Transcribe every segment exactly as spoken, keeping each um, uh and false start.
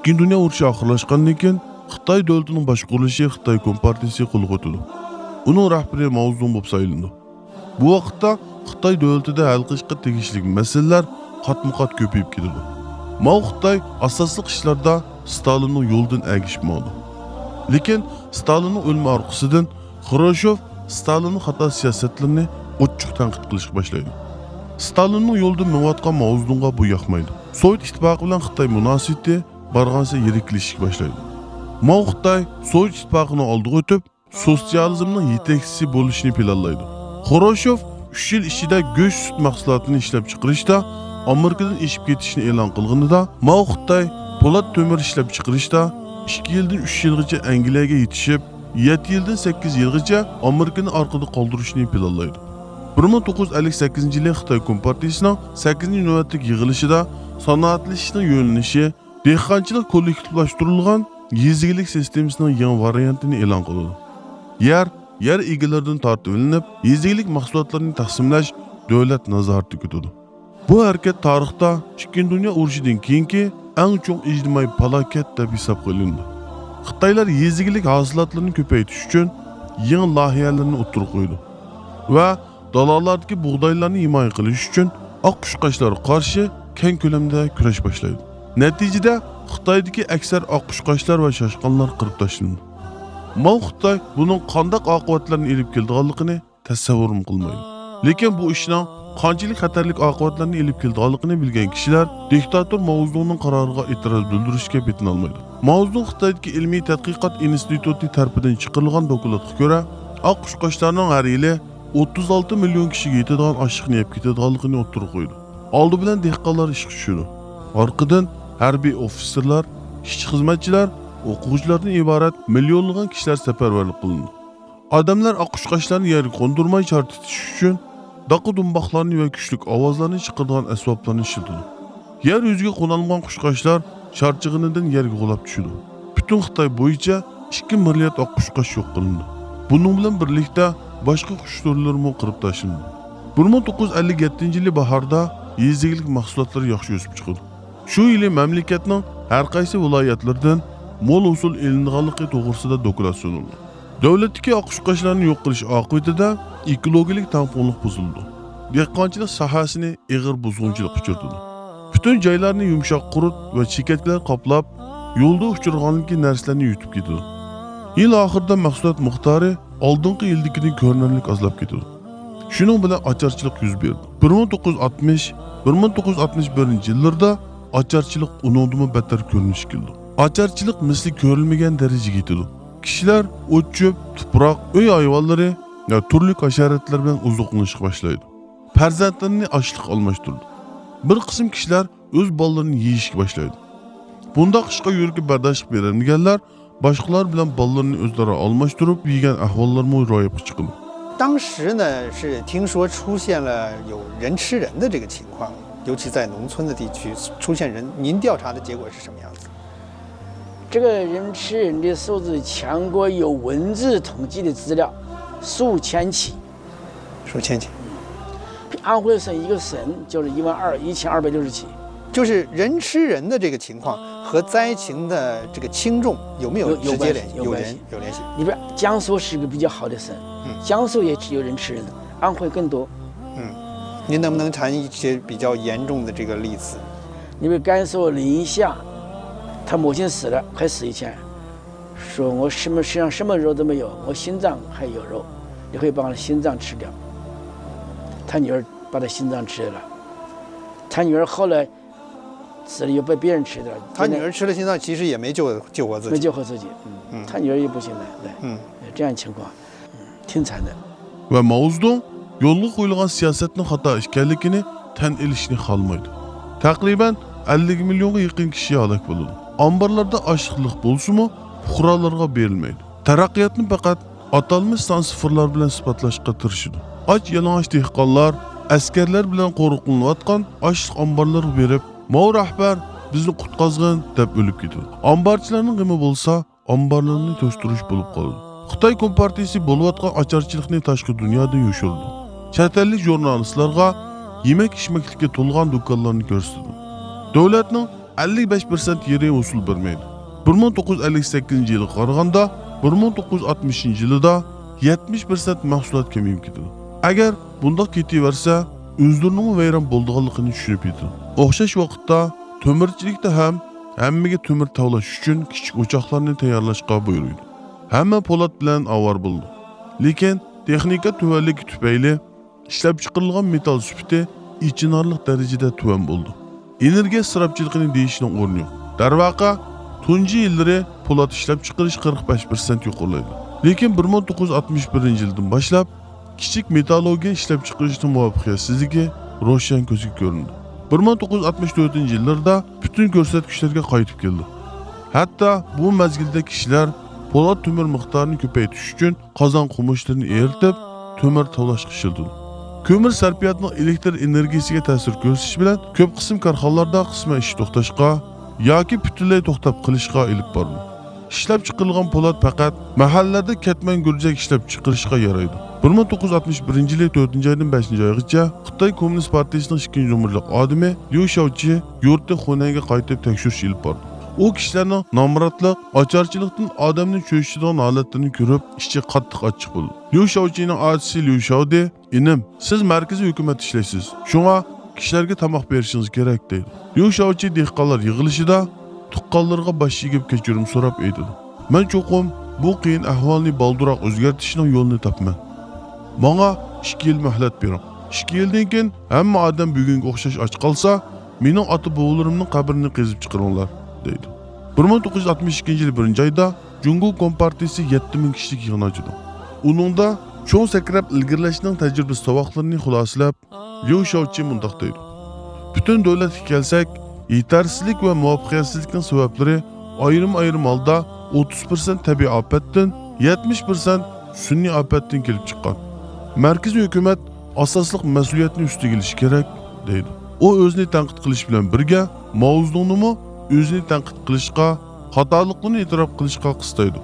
ئىككىنچى دۇنيا ئۇرۇشى ئاخىرلاشقاندىن كېيىن، خىتاي دۆلىتىنىڭ باشقۇرۇلۇشى خىتاي كومپارتىيىسى قولىغا ئۆتىدۇ. ئۇنىڭ رەھبىرى ماۋزېدۇڭ بولۇپ سايلىنىدۇ. بۇ ۋاقىتتا خىتاي دۆلىتىدە ھەل قىلىشقا تېگىشلىك مەسىلىلەر قاتمۇ قات كۆپىيىپ كېتىدۇ. ماۋ خىتاي ئاساسلىق ئىشلاردا ستالىننىڭ يولىدىن ئەگىشىپ ماڭىدۇ. لېكىن ستالىننىڭ ئۆلۈمى ئارقىسىدىن خرۇشچوف ستالىننىڭ خاتا سىياسەتلىرىنى ئوچۇق تەنقىد قىلىشقا باشلايدۇ. ستالىننىڭ يولىدىن مېڭىۋاتقان ماۋزېدۇڭغا بۇ ياقمايدۇ. سوۋېت ئىتتىپاقى بىلەن خىتاي مۇناسىۋىتى بارغانسېرى يىرىكلىشىشكە باشلايدۇ. ماۋ خىتاي سوۋېت ئىتتىپاقىنىڭ ئالدىغا ئۆتۈپ، سوتسىيالىزمنىڭ يېتەكچىسى بولۇشنى پىلانلايدۇ. خرۇشچوف ئۈچ يىل ئىچىدە گۆش-سۈت مەھسۇلاتىنى ئىشلەپچىقىرىشتا ئامېرىكىدىن ئېشىپ كېتىشنى ئېلان قىلغىنىدا، ماۋ خىتاي پولات تۆمۈر ئىشلەپچىقىرىشتا ئىككى يىلدىن ئۈچ يىلغىچە ئەنگلىيەگە يېتىشىپ، يەتتە يىلدىن سەككىز يىلغىچە ئامېرىكىنى ئارقىدا قالدۇرۇشنى پىلانلايدۇ. بىر مىڭ توققۇز يۈز ئەللىك سەككىزىنچى يىلى خىتاي كومپارتىيىسىنىڭ سەككىزىنچى نۆۋەتلىك يىغىلىشىدا سانائەتلىشىشنىڭ يۆنىلىشى، دېھقانچىلىق كوللېكتىپلاشتۇرۇلغان يېزا ئىگىلىك سىستېمىسىنىڭ يېڭى ۋارىيانتىنى ئېلان قىلىدۇ. يەر، يەر ئىگىلىرىدىن تارتىۋېلىنىپ، يېزا ئىگىلىك مەھسۇلاتلىرىنى تەقسىملەش دۆلەت نازارىتىگە ئۆتىدۇ. بۇ ھەرىكەت تارىختا ئىككىنچى دۇنيا ئۇرۇشىدىن كېيىنكى ئەڭ چوڭ ئىجتىمائىي پالاكەت دەپ ھېسابقا ئېلىنىدۇ. خىتايلار يېزا ئىگىلىك ھاسىلاتلىرىنى كۆپەيتىش ئۈچۈن يېڭى لايىھەلەرنى ئوتتۇرىغا قويىدۇ ۋە دالانلاردىكى بۇغدايلارنى ھىمايە قىلىش ئۈچۈن ئاق قۇشقاچلارغا قارشى كەڭ كۆلەمدە كۈرەش باشلايدۇ. نەتىجىدە، خىتايدىكى ئەكسەر ئاق قۇشقاچلار ۋە چاشقانلار قىرىپ تاشلىنىدۇ. ماۋ خىتاي بۇنىڭ قانداق ئاقىۋەتلەرنى ئېلىپ كېلىدىغانلىقىنى تەسەۋۋۇرمۇ قىلمايدۇ. لېكىن بۇ ئىشنىڭ قانچىلىك خەتەرلىك ئاقىۋەتلەرنى ئېلىپ كېلىدىغانلىقىنى بىلگەن كىشىلەر دىكتاتور ماۋزېدۇڭنىڭ قارارىغا ئېتىراز بىلدۈرۈشكە پېتىنالمايدۇ. ماۋزېدۇڭ خىتايدىكى ئىلمىي تەتقىقات ئىنستىتۇتى تەرىپىدىن چىقىرىلغان دوكلاتقا كۆرە، ئاق قۇشقاچلارنىڭ ھەر يىلى ئوتتۇز ئالتە مىليون كىشىگە يېتىدىغان ئاشلىقنى يەپ كېتىدىغانلىقىنى ئوتتۇرىغا قويىدۇ. ئالدى بىلەن دېھقانلار ئىشقا چۈشىدۇ. ئارقىدىن ھەربىي ئوفىتسېرلار، ئىشچى-خىزمەتچىلەر، ئوقۇغۇچىلاردىن ئىبارەت مىليونلىغان كىشىلەر سەپەرۋەرلىك قىلىنىدۇ. ئادەملەر ئاق قۇشقاچلارنى يەرگە قوندۇرماي چارتىتىش ئۈچۈن داقا دۇمباقلارنى ۋە كۈچلۈك ئاۋازلارنى چىقىرىدىغان ئەسۋابلارنى ئىشلىتىدۇ. يەر يۈزىگە قونالمىغان قۇشقاچلار چارچىغىنىدىن يەرگە غۇلاپ چۈشىدۇ. پۈتۈن خىتاي بويىچە ئىككى مىليارد ئاق قۇشقاچ يوق قىلىنىدۇ. بۇنىڭ بىلەن بىرلىكتە باشقا قۇش تۈرلىرىمۇ قىرىپ تاشلىنىدۇ. بىر مىڭ توققۇز يۈز ئەللىك يەتتىنچى يىلى باھاردا يېزا ئىگىلىك مەھسۇلاتلىرى ياخشى ئۆسۈپ چىقىدۇ. شۇ يىلى مەملىكەتنىڭ ھەر قايسى ۋىلايەتلىرىدىن مول ھوسۇل ئېلىنىدىغانلىقى توغرىسىدا دوكلات سۇنۇلدى. دۆلەتتىكى ئاق قۇشقاچلارنى يوق قىلىش ئاقىۋىتىدە ئېكولوگىيەلىك تەڭپۇڭلۇق بۇزۇلىدۇ. دېھقانچىلىق ساھەسىنى ئېغىر بۇزغۇنچىلىققا ئۇچرىتىدۇ. پۈتۈن جايلارنى يۇمشاق قۇرت ۋە چېكەتكىلەر قاپلاپ، يولدا ئۇچرىغاندىكى نەرسىلەرنى يۇتۇپ كېتىدۇ. يىل ئاخىرىدا مەھسۇلات مىقدارى ئالدىنقى يىلدىكىدىن كۆرۈنەرلىك ئازلاپ كېتىدۇ. شۇنىڭ بىلەن ئاچارچىلىق يۈز بېرىدۇ. بىر مىڭ توققۇز يۈز ئاتمىش، بىر مىڭ توققۇز يۈز ئاتمىش بىرىنچى يىللىرىدا ئاچارچىلىق ئۇنىڭدىنمۇ بەتتەر كۆرۈنۈشكە كېلىدۇ. ئاچارچىلىق مىسلى كۆرۈلمىگەن دەرىجىگە يېتىدۇ. كىشىلەر ئوت-چۆپ، تۇپراق، ئۆي ھايۋانلىرى ۋە تۈرلۈك ھاشاراتلار بىلەن ئوزۇقلىنىشقا باشلايدۇ. پەرزەنتلىرىنى ئاشلىققا ئالماشتۇرىدۇ. بىر قىسىم كىشىلەر ئۆز بالىلىرىنى يېيىشكە باشلايدۇ. بۇنداق ئىشقا يۈرىكى بەرداشلىق بېرەلمىگەنلەر باشقىلار بىلەن بالىلىرىنى ئۆزئارا ئالماشتۇرۇپ يېگەن ئەھۋاللارمۇ روياپقا چىقىدۇ. 当时呢，是听说出现了有人吃人的这个情况，尤其在农村的地区出现人，您调查的结果是什么样子？这个人吃人的数字，全国有文字统计的资料，数千起。数千起。安徽省一个省就是一万二一千二百六十起。就是人吃人的这个情况和灾情的这个轻重有没有直接联系？有关系。有联系。你比如江苏是个比较好的省，江苏也有人吃人，安徽更多。嗯，您能不能谈一些比较严重的这个例子？你比如甘肃临夏，他母亲死了，快死以前，说我什么身上什么肉都没有，我心脏还有肉，你可以把我的心脏吃掉。他女儿把他心脏吃了，他女儿后来死了又被别人吃掉了。他女儿吃了心脏，其实也没救救活自己。没救活自己，嗯，他女儿也不行了，对，嗯，这样情况，挺惨的。 ۋە ماۋزېدۇڭ يولغا قويۇلغان سىياسەتنىڭ خاتا ئىكەنلىكىنى تەن ئېلىشنى خالىمايدۇ. تەقرىبەن ئەللىك مىليونغا يېقىن كىشى ھالاك بولىدۇ. ئامبارلاردا ئاشلىق لىق بولسىمۇ، پۇقرالارغا بېرىلمەيدۇ. تەرەققىياتنى پەقەت ئاتالمىش سان سىفىرلار بىلەن ئىسپاتلاشقا تىرىشىدۇ. ئاچ يالىڭاچ دېھقانلار ئەسكەرلەر بىلەن قورۇقلىنىۋاتقان ئاشلىق ئامبارلىرىغا بېرىپ، ماۋۇ رەھبەر بىزنى قۇتقازغىن دەپ ئۆلۈپ كېتىدۇ. ئامبارچىلارنىڭ غېمى بولسا، ئامبارلىرىنى توشتۇرۇش بولۇپ قالىدۇ. خىتاي كومپارتىيىسى بولۇۋاتقان ئاچارچىلىقنى تاشقى دۇنيادىن يوشۇرىدۇ. چەت ئەللىك ژۇرنالىستلارغا يېمەك-ئىچمەكلىككە تولغان دۇكانلارنى كۆرسىتىدۇ. دۆلەتنىڭ ئەللىك بەش پىرسەنت يېرى ھوسۇل بەرمەيدۇ. بىر مىڭ توققۇز يۈز ئەللىك سەككىزىنچى يىلغا قارىغاندا، بىر مىڭ توققۇز يۈز ئاتمىشىنچى يىلىدا يەتمىش پىرسەنت مەھسۇلات كېمىيىپ كېتىدۇ. ئەگەر بۇنداق كېتىۋەرسە، ئۆزلىرىنىڭمۇ ۋەيران بولىدىغانلىقىنى چۈشىنىپ يېتىدۇ. ئوخشاش ۋاقىتتا تۆمۈرچىلىكتە ھەم ھەممىگە تۆمۈر تاۋلاش ئۈچۈن كىچىك ئوچاقلارنى تەييارلاشقا بۇيرۇيدۇ. ھەممە پولات بىلەن ئاۋارە بولىدۇ. لېكىن تېخنىكا تۆۋەنلىكى تۈپەيلى ئىشلەپچىقىرىلغان مېتال سۈپىتى ئېچىنارلىق دەرىجىدە تۆۋەن بولىدۇ. ئېنېرگىيە ئىسراپچىلىقىنى دېيىشنىڭ ئورنى يوق. دەرۋەقە، تۇنجى يىللىرى پولات ئىشلەپچىقىرىش قىرىق بەش پىرسەنت يۇقىرىلايدۇ. لېكىن بىر مىڭ توققۇز يۈز ئاتمىش بىرىنچى يىلدىن باشلاپ، كىچىك مېتاللوگىيە ئىشلەپچىقىرىشنىڭ مۇۋەپپەقىيەتسىزلىكى روشەن كۆزگە كۆرۈنىدۇ. بىر مىڭ توققۇز يۈز ئاتمىش تۆتىنچى يىللىرىدا پۈتۈن كۆرسەتكۈچلەرگە قايتىپ كەلدى. ھەتتا بۇ مەزگىلدە كىشىلەر پولات تۆمۈر مىقدارىنى كۆپەيتىش ئۈچۈن قازان قومۇچلىرىنى ئېرىتىپ، تۆمۈر تاۋلاشقا ئىشلىتىدۇ. كۆمۈر سەرپىياتىنىڭ ئېلېكتر ئېنېرگىيىسىگە تەسىر كۆرسىتىش بىلەن كۆپ قىسىم كارخانىلاردا قىسمەن ئىش توختاشقا ياكى پۈتۈنلەي توختاپ قېلىشقا ئېلىپ بارىدۇ. ئىشلەپچىقىرىلغان پولات پەقەت مەھەللىلەردە كەتمەن گۈرجەك ئىشلەپچىقىرىشقا يارايدۇ. بىر مىڭ توققۇز يۈز ئاتمىش بىرىنچى يىلى تۆتىنچى ئايدىن بەشىنچى ئايغىچە خىتاي كوممۇنىست پارتىيىسىنىڭ ئىككىنچى نومۇرلۇق ئادىمى ليۇ شياۋچى يۇرتى خۇنەنگە قايتىپ تەكشۈرۈش ئېلىپ باردى. ئۇ كىشىلەرنىڭ نامراتلىق، ئاچارچىلىقتىن ئادەمنى چۆچۈتىدىغان ھالەتلىرىنى كۆرۈپ، ئىچى قاتتىق ئاچچىق بولدى. ليۇ شياۋچىنىڭ ئاچىسى ليۇ شياۋدى، «ئىنىم، سىز مەركىزىي ھۆكۈمەتتە ئىشلەيسىز، شۇڭا كىشىلەرگە تاماق بېرىشىڭىز كېرەك» دەيدۇ. ليۇ شياۋچى دېھقانلار يىغىلىشىدا تۇغقانلىرىغا باش ئېگىپ كەچۈرۈم سوراپ ئېيتىدۇ، «مەن چوقۇم بۇ قىيىن ئەھۋالنى بالدۇرراق ئۆزگەرتىشنىڭ يولىنى تاپىمەن. ماڭا ئىككى يىل مۆھلەت بېرىڭ. ئىككى يىلدىن كېيىن ھەممە ئادەم بۈگۈنگە ئوخشاش ئاچ قالسا، مېنىڭ ئاتا-بوۋىلىرىمنىڭ قەبرىنى قېزىپ چىقىرىڭلار» دەيدۇ. بىر مىڭ توققۇز يۈز ئاتمىش ئىككىنچى يىلى بىرىنچى ئايدا جۇڭگو كومپارتىيىسى يەتتە مىڭ كىشىلىك يىغىن ئاچىدۇ. ئۇنىڭدا چوڭ سەكرەپ ئىلگىرىلەشنىڭ تەجرىبىسى ساۋاقلىرىنى خۇلاسىلەپ، ليۇ شياۋچى مۇنداق دەيدۇ، پۈتۈن دۆلەتكە كەلسەك، يېتەرسىزلىك ۋە مۇۋەپپەقىيەتسىزلىكنىڭ سەۋەبلىرى ئايرىم-ئايرىم ھالدا ئوتتۇز پىرسەنت تەبىئىي ئاپەتتىن، يەتمىش پىرسەنت سۈنئىي ئاپەتتىن كېلىپ چىققان. مەركىزىي ھۆكۈمەت ئاساسلىق مەسئۇلىيەتنى ئۈستىگە ئېلىشى كېرەك، دەيدۇ. ئۇ ئۆزىنى تەنقىد قىلىش بىلەن بىرگە، ماۋزېدۇڭنىمۇ ئۆزىنى تەنقىد قىلىشقا، خاتالىقلىرىنى ئېتىراپ قىلىشقا قىستايدۇ.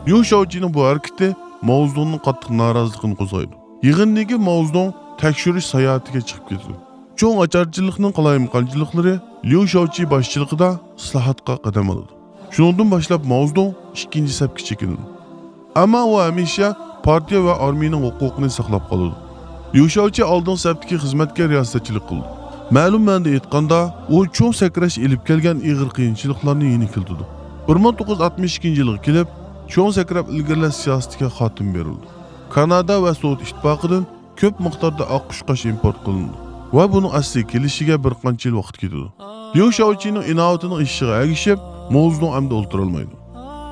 ليۇ شياۋچىنىڭ بۇ ھەرىكىتى ماۋزېدۇڭنىڭ قاتتىق نارازىلىقىنى قوزغايدۇ. يىغىندىكى ماۋزېدۇڭ تەكشۈرۈش ساياھىتىگە چىقىپ كېتىدۇ. چوڭ ئاچارچىلىقنىڭ قالايمىقانچىلىقلىرى ليۇ شياۋچى باشچىلىقىدا ئىسلاھاتقا قەدەم ئالىدۇ. شۇنىڭدىن باشلاپ ماۋزېدۇڭ ئىككىنچى سەپكە چېكىنىدۇ. ئەمما ئۇ ھەمىشە پارتىيە ۋە ئارمىيىنىڭ ھوقۇقىنى ساقلاپ قالىدۇ. ليۇ شياۋچى ئالدىنقى سەپتىكى خىزمەتكە رىياسەتچىلىك قىلىدۇ. مەلۇم مەنىدە ئېيتقاندا، ئۇ چوڭ سەكرەش ئېلىپ كەلگەن ئېغىر قىيىنچىلىقلارنى يېنىكلىتىدۇ. بىر مىڭ توققۇز يۈز ئاتمىش ئىككىنچى يىلغا كېلىپ، چوڭ سەكرەپ ئىلگىرىلەش سىياسىتىگە خاتىمە بېرىلىدۇ. كانادا ۋە سوۋېت ئىتتىپاقىدىن كۆپ مىقداردا ئاق قۇشقاچ ئىمپورت قىلىنىدۇ ۋە بۇنىڭ ئەسلىگە كېلىشىگە بىر قانچە يىل ۋاقىت كېتىدۇ. ليۇ شياۋچىنىڭ ئىناۋىتىنىڭ ئېشىشىغا ئەگىشىپ، ماۋزېدۇڭ ئەمدى ئولتۇرالمايدۇ.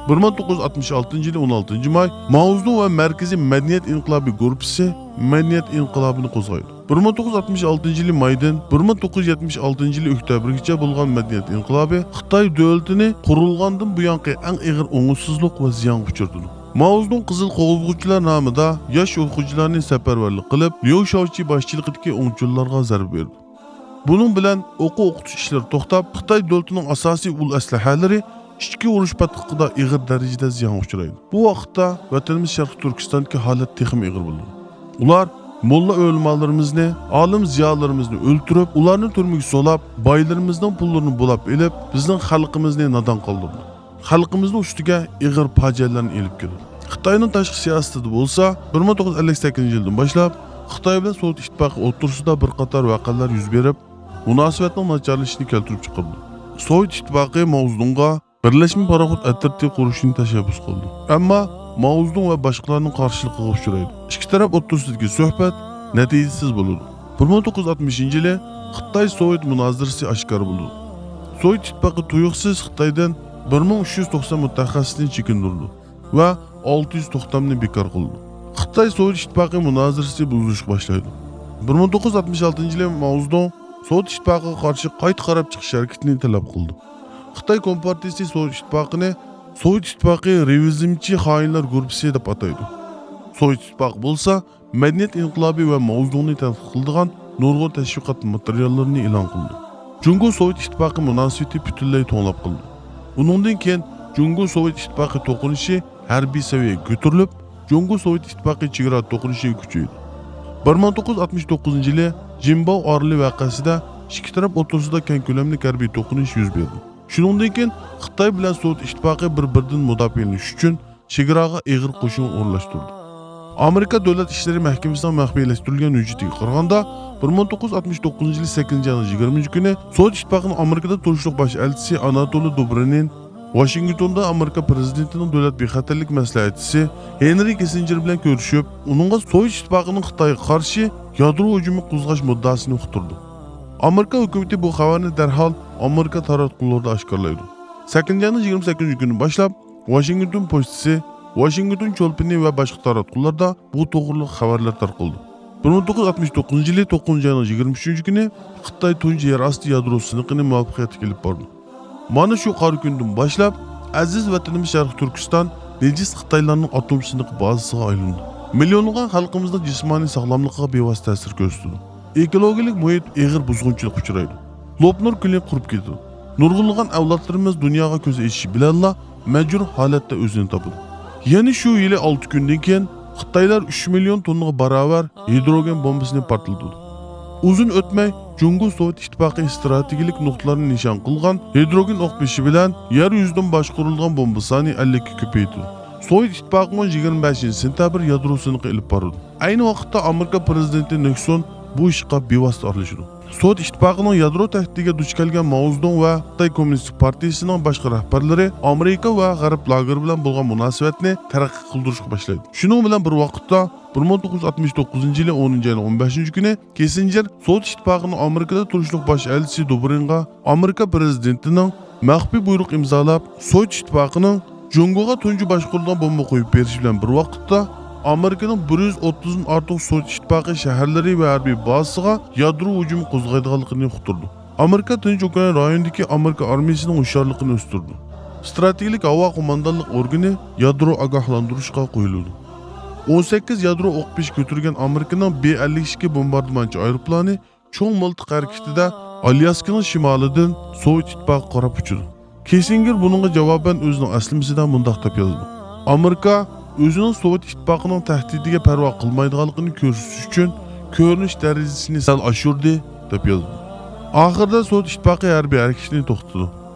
بىر مىڭ توققۇز يۈز ئاتمىش ئالتىنچى يىلى ئون ئالتىنچى ماي ماۋزېدۇڭ ۋە مەركىزىي مەدەنىيەت ئىنقىلابى گۇرۇپپىسى مەدەنىيەت ئىنقىلابىنى قوزغايدۇ. بىر مىڭ توققۇز يۈز ئاتمىش ئالتىنچى يىلى مايدىن بىر مىڭ توققۇز يۈز يەتمىش ئالتىنچى يىلى ئۆكتەبىرگىچە بولغان مەدەنىيەت ئىنقىلابى خىتاي دۆلىتىنى قۇرۇلغاندىن بۇيانقى ئەڭ ئېغىر ئوڭۇشسىزلىق ۋە زىيانغا ئۇچرىتىدۇ. ماۋزېدۇڭ قىزىل قوغدىغۇچىلار نامىدا ياش ئوقۇغۇچىلارنى سەپەرۋەرلىك قىلىپ، ليۇ شياۋچى باشچىلىقىدىكى ئوڭچىلارغا زەربە بېرىدۇ. بۇنىڭ بىلەن ئوقۇ-ئوقۇتۇش ئىشلىرى توختاپ، خىتاي دۆلىتىنىڭ ئاساسىي ئۇل ئەسلىھەلىرى ئىچكى ئۇرۇش پاتقىقىدا ئېغىر دەرىجىدە زىيانغا ئۇچرايدۇ. بۇ ۋاقىتتا ۋەتىنىمىز شەرقىي تۈركىستاندىكى ھالەت تېخىمۇ ئېغىر بولىدۇ. ئۇلار موللا ئۆلىمالىرىمىزنى، ئالىم زىيالىيلىرىمىزنى ئۆلتۈرۈپ، ئۇلارنى تۈرمىگە سولاپ، بايلىرىمىزنىڭ پۇللىرىنى بۇلاپ ئېلىپ، بىزنىڭ خەلقىمىزنى نادان قالدۇرىدۇ. خەلقىمىزنىڭ ئۈستىگە ئېغىر پاجىئەلەرنى ئېلىپ كېلىدۇ. خىتاينىڭ تاشقى سىياسىتىدە بولسا، بىر مىڭ توققۇز يۈز ئەللىك سەككىزىنچى يىلدىن باشلاپ خىتاي بىلەن سوۋېت ئىتتىپاقى ئوتتۇرىسىدا بىر قاتار ۋەقەلەر يۈز بېرىپ، مۇناسىۋەتنىڭ ناچارلىشىشىنى كەلتۈرۈپ چىقىرىدۇ. سوۋېت ئىتتىپاقى ماۋزېدۇڭغا بىرلەشمە پاراخوت ئەترىتى قۇرۇشنى تەشەببۇس قىلىدۇ. ئەمما ماۋزېدۇڭ ۋە باشقىلارنىڭ قارشىلىقىغا ئۇچرايدۇ. ئىككى تەرەپ ئوتتۇرىسىدىكى سۆھبەت نەتىجىسىز بولىدۇ. بىر مىڭ توققۇز يۈز ئاتمىشىنچى يىلى خىتاي-سوۋېت مۇنازىرىسى ئاشكارا بولىدۇ. سوۋېت ئىتتىپاقى تۇيۇقسىز خىتايدىن بىر مىڭ ئۈچ يۈز توقسان مۇتەخەسسىسنى چېكىندۈرىدۇ ۋە ئالتە يۈز توختامنى بىكار قىلىدۇ. خىتاي-سوۋېت ئىتتىپاقى مۇنازىرىسى بۇزۇلۇشقا باشلايدۇ. بىر مىڭ توققۇز يۈز ئاتمىش ئالتىنچى يىلى ماۋزېدۇڭ سوۋېت ئىتتىپاقىغا قارشى قايتا قاراپ چىقىش ھەرىكىتىنى تەلەپ قىلىدۇ. خىتاي كومپارتىيىسى سوۋېت ئىتتىپاقىنى سوۋېت ئىتتىپاقى رېۋىزمچى خائىنلار گۇرۇپپىسى دەپ ئاتايدۇ. سوۋېت ئىتتىپاقى بولسا مەدەنىيەت ئىنقىلابى ۋە ماۋزېدۇڭنى تەنقىد قىلىدىغان نۇرغۇن تەشۋىقات ماتېرىياللىرىنى ئېلان قىلىدۇ. جۇڭگو سوۋېت ئىتتىپاقى مۇناسىۋىتى پۈتۈنلەي توڭلاپ قالىدۇ. ئۇنىڭدىن كېيىن جۇڭگو سوۋېت ئىتتىپاقى توقۇنۇشى ھەربىي سەۋىيەگە كۆتۈرۈلۈپ، جۇڭگو سوۋېت ئىتتىپاقى چېگرا توقۇنۇشىغا كۆچۈيدۇ. بىر مىڭ توققۇز يۈز ئاتمىش توققۇزىنچى يىلى جىنباۋ ئارىلى ۋەقەسىدە ئىككى تەرەپ ئوتتۇرىسىدا كەڭ كۆلەملىك ھەربىي توقۇنۇش يۈز بېرىدۇ. شۇنىڭدىن كېيىن خىتاي بىلەن سوۋېت ئىتتىپاقى بىر-بىرىدىن مۇداپىئەلىنىش ئۈچۈن چېگراغا ئېغىر قوشۇن ئورۇنلاشتۇردى. ئامېرىكا دۆلەت ئىشلىرى مەھكىمىسىنىڭ مەخپىيلەشتۈرۈلگەن ھۆججىتىگە قارىغاندا، بىر مىڭ توققۇز يۈز ئاتمىش توققۇزىنچى يىلى سەككىزىنچى ئاينىڭ يىگىرمە ئۈچىنچى كۈنى سوۋېت ئىتتىپاقىنىڭ ئامېرىكىدا تۇرۇشلۇق باش ئەلچىسى ئاناتولىي دوبرىنىن، ۋاشىنگتوندا ئامېرىكا پىرېزىدېنتىنىڭ دۆلەت بىخەتەرلىك مەسلىھەتچىسى ھېنرى كىسسىنجېر بىلەن كۆرۈشۈپ، ئۇنىڭغا سوۋېت ئىتتىپاقىنىڭ خىتايغا قارشى يادرو ھۇجۇمى قوزغاش مۇددىئاسىنى ئۇقتۇردى. ئامېرىكا ھۆكۈمىتى بۇ خەۋەرنى دەرھال ئامېرىكا تاراتقۇلىرىدا ئاشكارىلايدۇ. سەككىزىنچى ئاينىڭ يىگىرمە سەككىزىنچى كۈنى باشلاپ، ۋاشىنگتون پوچتىسى، ۋاشىنگتون چولپىنى ۋە باشقا تاراتقۇلاردا بۇ توغرىلىق خەۋەرلەر تارقىلىدۇ. بىر مىڭ توققۇز يۈز ئاتمىش توققۇزىنچى يىلى توققۇزىنچى ئاينىڭ يىگىرمە ئۈچىنچى كۈنى خىتاي تۇنجى يەر ئاستى يادرو سىنىقىنى مۇۋەپپەقىيەتلىك ئېلىپ باردى. مانا شۇ قارا كۈندىن باشلاپ، ئەزىز ۋەتىنىمىز شەرقىي تۈركىستان نىجىس خىتايلارنىڭ ئاتوم سىنىقى بازىسىغا ئايلىنىدۇ. مىليونلىغان خەلقىمىزنىڭ جىسمانىي ساغلاملىقىغا بىۋاسىتە تەسىر كۆرسىتىدۇ. ئېكولوگىيەلىك مۇھىت ئېغىر بۇزغۇنچىلىققا ئۇچرايدۇ. لوپنۇر كۆلى قۇرۇپ كېتىدۇ. نۇرغۇنلىغان ئەۋلادلىرىمىز دۇنياغا كۆز ئېچىشى بىلەنلا مەجبۇر ھالەتتە ئۆزىنى تاپىدۇ. يەنە شۇ يىلى ئالتە كۈندىن كېيىن خىتايلار ئۈچ مىليون توننىغا باراۋەر ھىدروگېن بومبىسىنى پارتلىتىدۇ. ئۇزۇن ئۆتمەي، جۇڭگو سوۋېت ئىتتىپاقى ئىستراتېگىيەلىك نۇقتىلارنى نىشان قىلغان ھىدروگېن ئوق بېشى بىلەن يەر يۈزىدىن باشقۇرۇلىدىغان بومبا سانى ئەللىككە كۆپەيتىدۇ. سوۋېت ئىتتىپاقىمۇ يىگىرمە بەشىنچى سېنتەبىر يادرو سىنىقى ئېلىپ بارىدۇ. ئەينى ۋاقىتتا ئامېرىكا پىرېزىدېنتى نىكسون بۇ ئىشقا بىۋاسىتە ئارىلىشىدۇ. سوۋېت ئىتتىپاقىنىڭ يادرو تەھدىتىگە دۇچ كەلگەن ماۋزېدۇڭ ۋە خىتاي كوممۇنىستىك پارتىيىسىنىڭ باشقا رەھبەرلىرى ئامېرىكا ۋە غەرب لاگېرى بىلەن بولغان مۇناسىۋەتنى تەرەققىي قىلدۇرۇشقا باشلايدۇ. شۇنىڭ بىلەن بىر ۋاقىتتا، بىر مىڭ توققۇز يۈز ئاتمىش توققۇزىنچى يىلى ئونىنچى ئاينىڭ ئون بەشىنچى كۈنى كىسسىنجېر سوۋېت ئىتتىپاقىنىڭ ئامېرىكىدا تۇرۇشلۇق باش ئەلچىسى دوبرىنغا ئامېرىكا پىرېزىدېنتىنىڭ مەخپىي بۇيرۇق ئىمزالاپ، سوۋېت ئىتتىپاقىنىڭ جۇڭگوغا تۇنجى باشقۇرۇلغان بومبا قويۇپ بېرىشى بىلەن بىر ۋاقىتتا، ئامېرىكىنىڭ بىر يۈز ئوتتۇزدىن ئارتۇق سوۋېت ئىتتىپاقى شەھەرلىرى ۋە ھەربىي بازىسىغا يادرو ھۇجۇمى قوزغايدىغانلىقىنى ئۇقتۇرىدۇ. ئامېرىكا تىنچ ئوكيان رايونىدىكى ئامېرىكا ئارمىيىسىنىڭ ھوشيارلىقىنى ئۆستۈرىدۇ. ئىستراتېگىيەلىك ھاۋا قوماندانلىق ئورگىنى يادرو ئاگاھلاندۇرۇشقا قويۇلىدۇ. ئون سەككىز يادرو ئوق بېشى كۆتۈرگەن ئامېرىكىنىڭ بې ئەللىك ئىككى بومباردىمانچى ئايروپىلانى چوڭ مىلتىق ھەرىكىتىدە ئالياسكىنىڭ شىمالىدىن سوۋېت ئىتتىپاقىغا قاراپ ئۇچىدۇ. كىسسىنجېر بۇنىڭغا جاۋابەن ئۆزىنىڭ ئەسلىمىسىدە مۇنداق دەپ يازىدۇ: ئامېرىكا ئۆزىنىڭ سوۋېت ئىتتىپاقىنىڭ تەھدىتىگە پەرۋا قىلمايدىغانلىقىنى كۆرسىتىش ئۈچۈن كۆرۈنۈش دەرىجىسىنى سەل ئاشۇردى، دەپ يازىدۇ. ئاخىرىدا سوۋېت ئىتتىپاقى ھەربىي ھەرىكىتىنى توختىتىدۇ.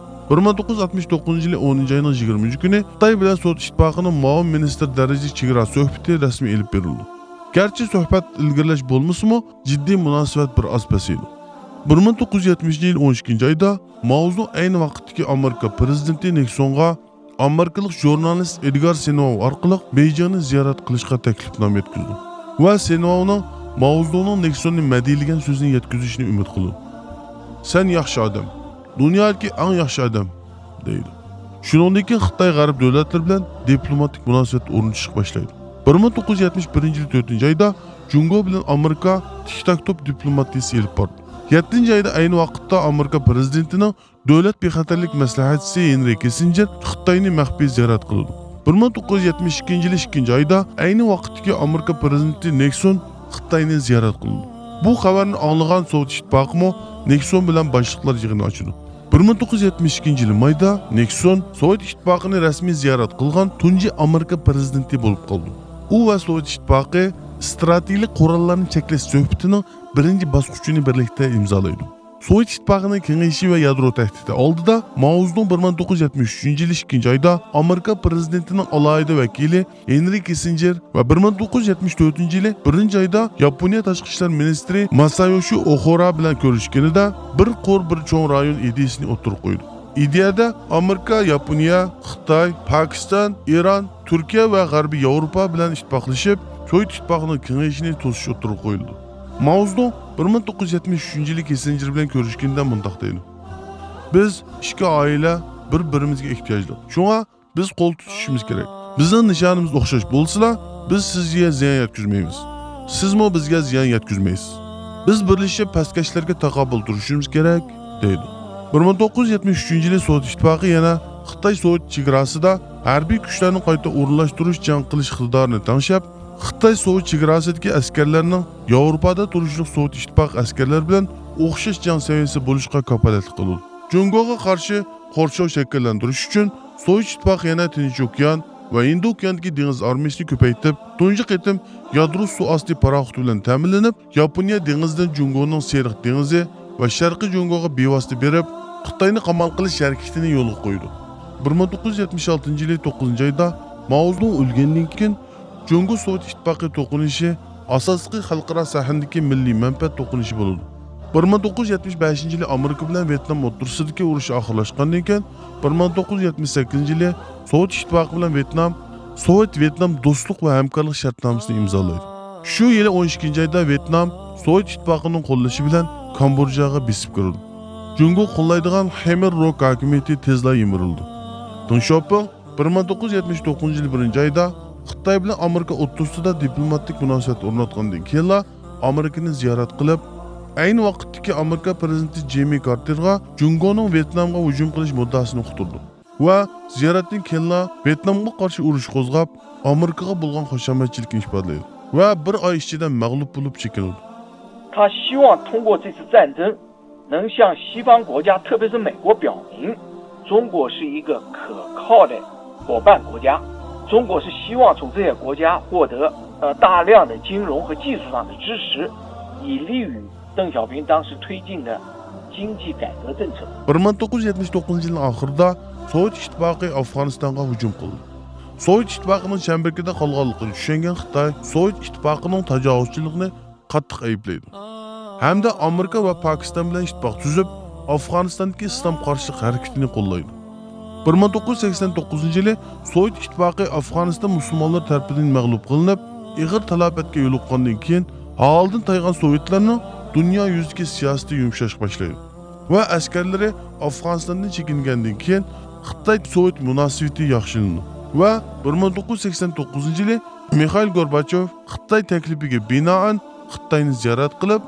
بىر مىڭ توققۇز يۈز ئاتمىش توققۇزىنچى يىلى ئونىنچى ئاينىڭ يىگىرمە ئۈچىنچى كۈنى خىتاي بىلەن سوۋېت ئىتتىپاقىنىڭ مۇئاۋىن مىنىستىر دەرىجىلىك چېگرا سۆھبىتى رەسمىي ئېلىپ بېرىلىدۇ. گەرچە سۆھبەت ئىلگىرىلەش بولمىسىمۇ، جىددىي مۇناسىۋەت بىر ئاز پەسىيىدۇ. بىر مىڭ توققۇز يۈز يەتمىشىنچى يىل ئون ئىككىنچى ئايدا ماۋزېدۇڭ ئەينى ۋاقىتتىكى ئامېرىكا پىرېزىدېنتى نىكسونغا ئامېرىكىلىق ژۇرنالىست ئېدگار سېنۋاۋ ئارقىلىق بېيجىڭنى زىيارەت قىلىشقا تەكلىپنامە يەتكۈزىدۇ ۋە سېنۋاۋنىڭ ماۋزېدۇڭنىڭ نىكسوننى مەدھىيلىگەن سۆزىنى يەتكۈزۈشىنى ئۈمىد قىلىدۇ. سەن ياخشى ئادەم. دۇنيادىكى ئەڭ ياخشى ئادەم، دەيدۇ. شۇنىڭدىن كېيىن خىتاي غەرب دۆلەتلىرى بىلەن دىپلوماتىك مۇناسىۋەت ئورنىتىشقا باشلايدۇ. بىر مىڭ توققۇز يۈز يەتمىش بىرىنچى يىلى تۆتىنچى ئايدا جۇڭگو بىلەن ئامېرىكا تىك تاك توپ دىپلوماتىيىسى ئېلىپ باردى. يەتتىنچى ئايدا ئەينى ۋاقىتتا ئامېرىكا پىرېزىدېنتىنىڭ دۆلەت بىخەتەرلىك مەسلىھەتچىسى ھېنرى كىسسىنجېر خىتاينى مەخپىي زىيارەت قىلىدۇ. بىر مىڭ توققۇز يۈز يەتمىش ئىككىنچى يىلى ئىككىنچى ئايدا ئەينى ۋاقىتتىكى ئامېرىكا پىرېزىدېنتى نىكسون خىتاينى زىيارەت قىلىدۇ. بۇ خەۋەرنى ئاڭلىغان سوۋېت ئىتتىپاقىمۇ نىكسون بىلەن باشلىقلار يىغىنى ئاچىدۇ. بىر مىڭ توققۇز يۈز يەتمىش ئىككىنچى يىلى مايدا نىكسون سوۋېت ئىتتىپاقىنى رەسمىي زىيارەت قىلغان تۇنجى ئامېرىكا پىرېزىدېنتى بولۇپ قالىدۇ. ئۇ ۋە سوۋېت ئىتتىپاقى ئىستراتېگىيەلىك قوراللارنى چەكلەش سۆھبىتىنىڭ بىرىنچى باسقۇچىنى بىرلىكتە ئىمزالايدۇ. سوۋېت ئىتتىپاقىنىڭ كېڭىيىشى ۋە يادرو تەھدىتى ئالدىدا ماۋزېدۇڭ بىر مىڭ توققۇز يۈز يەتمىش ئۈچىنچى يىلى ئىككىنچى ئايدا ئامېرىكا پىرېزىدېنتىنىڭ ئالاھىدە ۋەكىلى ھېنرى كىسسىنجېر ۋە بىر مىڭ توققۇز يۈز يەتمىش تۆتىنچى يىلى بىرىنچى ئايدا ياپونىيە تاشقى ئىشلار مىنىستىرى ماسايوشى ئوخورا بىلەن كۆرۈشكىنىدە بىر قۇر، بىر چوڭ رايون ئىدىيىسىنى ئوتتۇرىغا قويىدۇ. ئىدىيەدە ئامېرىكا، ياپونىيە، خىتاي، پاكىستان، ئىران، تۈركىيە ۋە غەربىي ياۋروپا بىلەن ئىتتىپاقلىشىپ، سوۋېت ئىتتىپاقىنىڭ كېڭىيىشىنى توسۇش ئوتتۇرىغا قويۇلىدۇ. ماۋزېدۇڭ بىر مىڭ توققۇز يۈز يەتمىش ئۈچىنچى يىلى كىسسىنجېر بىلەن كۆرۈشكىنىدە مۇنداق دەيدۇ: بىز ئىككى ئائىلە بىر-بىرىمىزگە ئېھتىياجلىق. شۇڭا بىز قول تۇتۇشۇشىمىز كېرەك. بىزنىڭ نىشانىمىز ئوخشاش بولسىلا، بىز سىزگە زىيان يەتكۈزمەيمىز. سىزمۇ بىزگە زىيان يەتكۈزمەيسىز. بىز بىرلىشىپ پەسكەشلەرگە تاقابىل تۇرۇشىمىز كېرەك، دەيدۇ. بىر مىڭ توققۇز يۈز يەتمىش ئۈچىنچى يىلى سوۋېت ئىتتىپاقى يەنە خىتاي سوۋېت چېگراسىدا ھەربىي كۈچلەرنى قايتا ئورۇنلاشتۇرۇش جەڭ قىلىش ئىقتىدارىنى تەڭشەپ، خىتاي سوۋېت چېگراسىدىكى ئەسكەرلەرنىڭ ياۋروپادا تۇرۇشلۇق سوۋېت ئىتتىپاقى ئەسكەرلىرى بىلەن ئوخشاش جەڭ سەۋىيەسى بولۇشىغا كاپالەتلىك قىلىدۇ. جۇڭگوغا قارشى قورشاۋ شەكىللەندۈرۈش ئۈچۈن سوۋېت ئىتتىپاقى يەنە تىنچ ئوكيان ۋە ھىندى ئوكيانىدىكى دېڭىز ئارمىيىسىنى كۆپەيتىپ، تۇنجى قېتىم يادرو سۇ ئاستى پاراخوتى بىلەن تەمىنلىنىپ، ياپونىيە دېڭىزىدىن جۇڭگونىڭ سېرىق دېڭىزى ۋە شەرقىي جۇڭگوغا بىۋاسىتە بېرىپ، خىتاينى قامال قىلىش ھەرىكىتىنى يولغا قويىدۇ. بىر مىڭ توققۇز يۈز يەتمىش ئالتىنچى يىلى توققۇزىنچى ئايدا ماۋزېدۇڭ ئۆلگەندىن كېيىن، جۇڭگو سوۋېت ئىتتىپاقى توقۇنۇشى ئاساسلىقى خەلقئارا سەھنىدىكى مىللىي مەنپەئەت توقۇنۇشى بولىدۇ. بىر مىڭ توققۇز يۈز يەتمىش بەشىنچى يىلى ئامېرىكا بىلەن ۋيېتنام ئوتتۇرىسىدىكى ئۇرۇش ئاخىرلاشقاندىن كېيىن، بىر مىڭ توققۇز يۈز يەتمىش سەككىزىنچى يىلى سوۋېت ئىتتىپاقى بىلەن ۋيېتنام سوۋېت-ۋيېتنام دوستلۇق ۋە ھەمكارلىق شەرتنامىسىنى ئىمزالايدۇ. شۇ يىلى ئون ئىككىنچى ئايدا ۋيېتنام سوۋېت ئىتتىپاقىنىڭ قوللىشى بىلەن كامبودژاغا بېسىپ كىرىدۇ. جۇڭگو قوللايدىغان خمر روك ھاكىمىيىتى تېزلا يىمىرىلىدۇ. دېڭ شياۋپىڭ بىر مىڭ توققۇز يۈز يەتمىش توققۇزىنچى يىلى بىرىنچى ئايدا خىتاي بىلەن ئامېرىكا ئوتتۇرىسىدا دىپلوماتىك مۇناسىۋەت ئورناتقاندىن كېيىنلا ئامېرىكىنى زىيارەت قىلىپ، ئەينى ۋاقىتتىكى ئامېرىكا پىرېزىدېنتى جىممى كارتېرغا جۇڭگونىڭ ۋيېتنامغا ھۇجۇم قىلىش مۇددىئاسىنى ئۇقتۇردى ۋە زىيارەتتىن كېيىنلا ۋيېتنامغا قارشى ئۇرۇش قوزغاپ، ئامېرىكىغا بولغان خۇشامەتچىلىكىنى ئىپادىلەيدۇ ۋە بىر ئاي ئىچىدە مەغلۇپ بولۇپ چېكىنىدۇ. 他希望通过这次战争，能向西方国家，特别是美国表明，中国是一个可靠的伙伴国家。中国是希望从这些国家获得呃大量的金融和技术上的支持，以利于 邓小平当时推进的经济改革政策。 بىر مىڭ توققۇز يۈز يەتمىش توققۇزىنچى يىلنىڭ ئاخىرىدا سوۋېت ئىتتىپاقى ئافغانىستانغا ھۇجۇم قىلدى. سوۋېت ئىتتىپاقىنىڭ چەمبىرىكىدە قالغانلىقىنى چۈشەنگەن خىتاي سوۋېت ئىتتىپاقىنىڭ تاجاۋۇزچىلىقىنى قاتتىق ئەيىبلەيدۇ ھەمدە ئامېرىكا ۋە پاكىستان بىلەن ئىتتىپاق تۈزۈپ، ئافغانىستاندىكى ئىسلام قارشىلىق ھەرىكىتىنى قوللايدۇ. بىر مىڭ توققۇز يۈز سەكسەن توققۇزىنچى يىلى سوۋېت ئىتتىپاقى ئافغانىستان مۇسۇلمانلىرى تەرىپىدىن مەغلۇپ قىلىنىپ، ئېغىر تالاپەتكە يولۇققاندىن كېيىن، ھالىدىن تايغان سوۋېتلارنىڭ دۇنيا يۈزىدىكى سىياسىتى يۇمشاشقا باشلايدۇ ۋە ئەسكەرلىرى ئافغانىستاندىن چېكىنگەندىن كېيىن، خىتاي سوۋېت مۇناسىۋىتى ياخشىلىنىدۇ ۋە بىر مىڭ توققۇز يۈز سەكسەن توققۇزىنچى يىلى مىخائىل گورباچوف خىتاي تەكلىپىگە بىنائەن خىتاينى زىيارەت قىلىپ،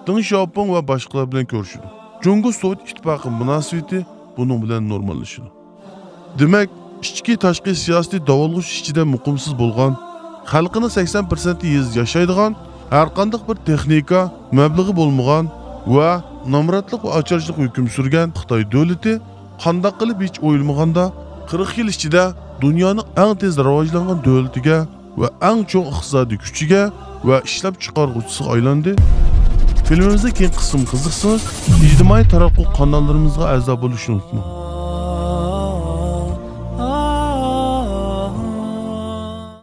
دېڭ شياۋپىڭ ۋە باشقىلار بىلەن كۆرۈشىدۇ. جۇڭگو سوۋېت ئىتتىپاقى مۇناسىۋىتى بۇنىڭ بىلەن نورماللىشىدۇ. دېمەك، ئىچكى تاشقى سىياسىي داۋالغۇش ئىچىدە مۇقىمسىز بولغان، خەلقىنىڭ سەكسەن پىرسەنتى يېزا ياشايدىغان، ھەرقانداق بىر تېخنىكا، مەبلىغى بولمىغان ۋە نامراتلىق ۋە ئاچارچىلىق ھۆكۈم سۈرگەن خىتاي دۆلىتى قانداق قىلىپ ھېچ ئويلىمىغاندا قىرىق يىل ئىچىدە دۇنيانىڭ ئەڭ تېز راۋاجلانغان دۆلىتىگە ۋە ئەڭ چوڭ ئىقتىسادىي كۈچىگە ۋە ئىشلەپچىقارغۇچىسىغا ئايلاندى. فىلىمىمىزنىڭ كېيىنكى قىسمىغا قىزىقسىڭىز، ئىجتىمائىي تاراتقۇ قاناللىرىمىزغا ئەزا بولۇشنى ئۇنتۇماڭ.